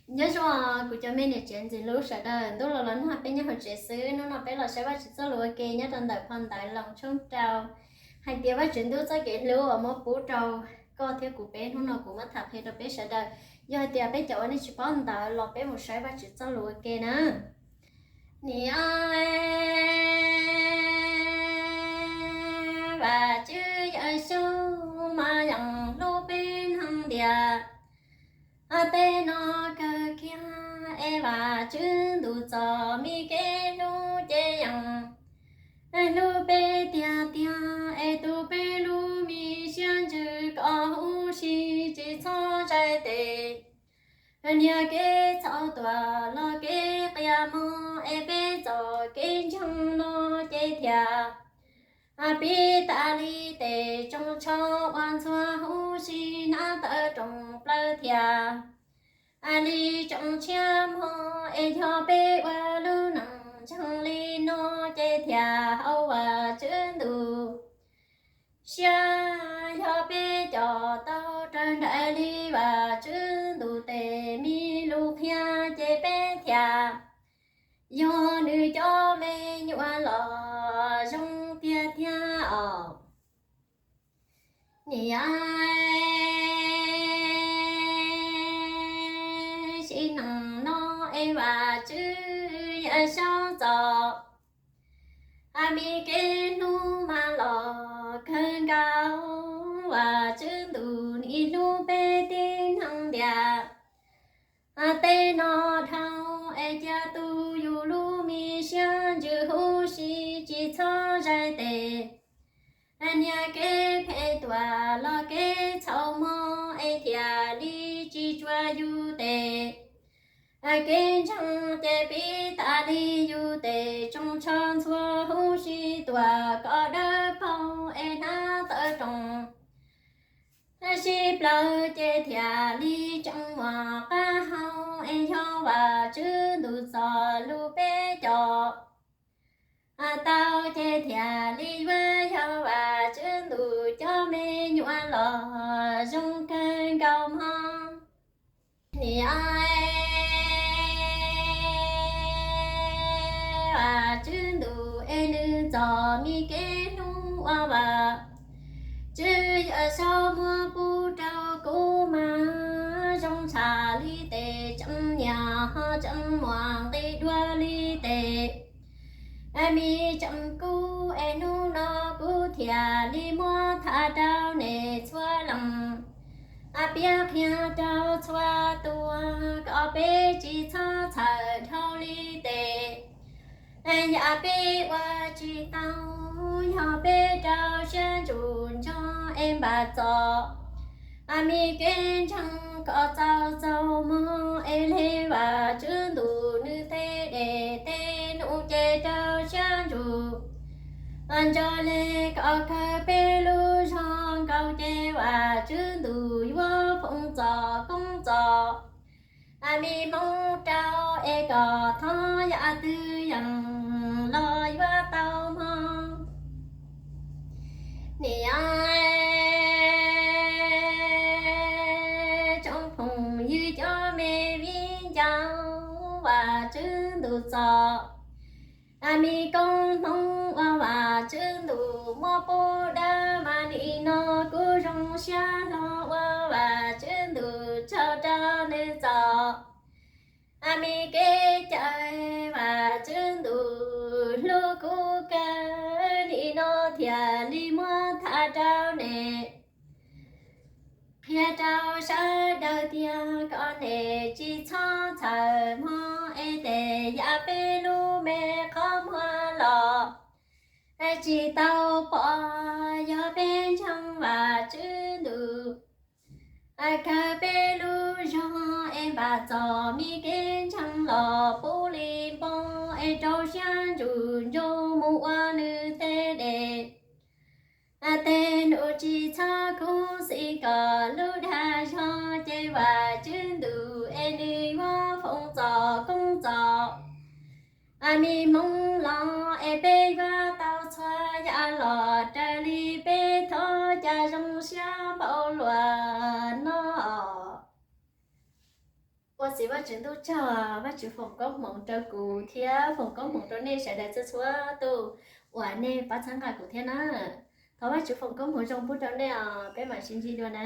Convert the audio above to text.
Nyob zoo kuv cov me niam tsev ntxim hlub sawv daws, ntuj los los nag peb nyob hauv tsev xwb. Hnub no peb los saib Vajtswv txoj lus ua ke nyob rau ntawm phau ntawv Loos tshooj rau, hais tias Vajtswv ntuj txoj kev hlub uas muab pub rau koj thiab kuv peb. Hnub no kuv muab tham qhia rau peb sawv daws. Yog hais tias peb cov uas nej tsis paub ntawv los peb mus saib Vajtswv txoj lus ua ke na. Nim Vajtswv yawm saub mas yeej hlub peb heev tiag. Tej no kawg kiag es Vajtswv ntuj txom mi kev hlub ces yeej hlub peb tiag tiag es tu peb lub me siab ntsws kom huv si tsis txhob zais tes. Niag kev txhaum tuaj los kev qias mog es peb txoj kev ntseeg no ces thiaj pib tas li tes tsoos tsho ua ntxhua huv si hnab tawv roos plaws thiab li tsoos tshiab mog es yog peb ua lub neej ntseeg li no ces thiaj haum Vajtswv ntuj siab. Yog peb coj tau raws nraim li Vajtswv ntuj tes me lus qhia ces peb thiaj yog nws cov me nyuam los zoo tiag tiag os. Nim sim neej no es Vajtswv yawm saub txom mi kev hlub mas los kawg nkaus. Vajtswv ntuj nim hlub peb tib neeg tiag. Tej no dhau es cia tu yus lub me siab ntsws huv si tsis txhob zais tes. Niag kev phem tuaj los kev txhaum mog es thiaj li tsis tsuas yus tes. Kev ntseeg ces pib tas li yus tes tsoos tsho ntxhua huv si tuaj kom dawb paug es hnab tawv roos sib plaws ces thiaj li tseem muaj qab hau es yog Vajtswv ntuj txoj lus peb coj tau ces thiaj li yuav yog Vajtswv ntuj cov me nyuam los zoo kawg nkaus mog. Nim Vajtswv ntuj es nws txom mi kev hlub ua Vajtswv yawm saub muab pub rau kuv mas zoo tshaj li tes tseem nyiam ho tseem muaj nqi dua li tes. Mi tseem kub es hnub no kuv thiaj li muab tham rau nej txhua leej, piav qhia rau txhua tus kom peb tsis txhob txhawj dhau li tes. Yam peb ua tsis tau, yog peb rau siab ntsug nrog es npaj txog mi kev ntseeg kom txaus txaus mog es li Vajtswv ntuj nws tej dej tej num ces rau siab ntsug nrog li kom kawg peb lub zog nkaus ces Vajtswv ntuj yuav foom txoj koob txoj mi hmoov rau es kom thov yam twg yeej los yuav tau mog. Nim tsoom phooj ywg cov me viv ncaus, Vajtswv ntuj txom mi koob hmoov ua Vajtswv ntuj muab pub dawb mas nim no kuv zoo siab hlo ua Vajtswv ntuj tsaug rau nws txom mi kev cai. Vajtswv ntuj hlub kuv kawg, nim no thiaj li muab tham rau nej, qhia rau sawv daws tias kom nej tsis txhob txhawj hmo es tej yam peb lub me qhov muag los tsis tau pom. Yog peb ntseeg Vajtswv ntuj, kawg peb lub zog es npaj txog mi kev ntseeg los puv li npo es rau siab ntsug nrog mus ua nws tej dej. Tej num tsis txhob khuv xim kom lub dag zog ces Vajtswv ntuj es nws yuav foom txoj koob txoj mi hmoov los es peb yuav tau txhua yam los raws li peb thov. Cas zoo siab npaum luaj no. Ua txiv Vajtswv ntuj tsaug, Vajtswv foom koob hmoov rau kuv thiab foom koob hmoov rau nej sawv daws txhua txhua tus uas nej pab txhawb nqa kuv thiab na. Thov Vajtswv foom koob hmoov zoo pub rau nej os, peb mam sib ntsib dua na.